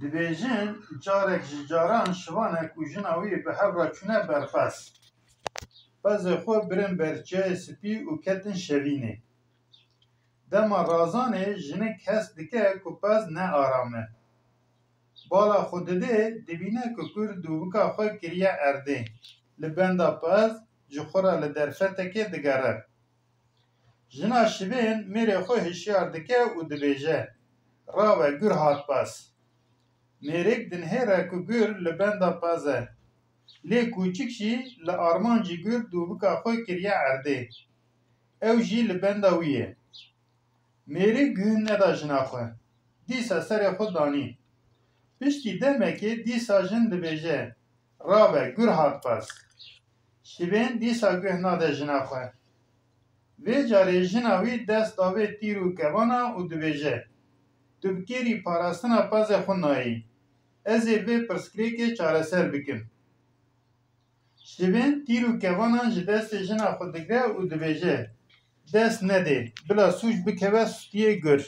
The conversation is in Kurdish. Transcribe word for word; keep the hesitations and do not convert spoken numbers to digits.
Dibêjin, carek ji caran şivan e ku jina wî bi hev re çûne ber pez. Pezê xwe birin ber çiyayê spî û ketin şevînê. Dema razanê jinik hest dike ku pez ne aram e. Bala xwe didê, dibîne ku gur dûvika xwe kiriye erdê. Li benda pez ji xwe re li derfetekê digere. Jina şivên mêrê xwe hişyar dike û dibêje, Rabe, gur hat pez. Mêrik dinhêre ku gur li benda pez e. Lê kûçik jî li armancî gur dûvika xwe kiriye erdê. Ew jî li benda wî ye. Mêrik guh neda jina xwe. Dîsa serê xwe danî. Piştî demekê dîsa jin dibêje, Rabe, gur hat pez. Şivên dîsa guh nade jina xwe. Vê carê jina wî dest davê tîr û kevana û dibêje, Tu bi kêrî parastina pezê xwe nayî. Ez ê vê pirsgirêkê çareser bikim. Şivên tîr û kevanan ji destê jina xwe digre û dibêje, Dest nedê, bila sûc bikeve stûyê gur.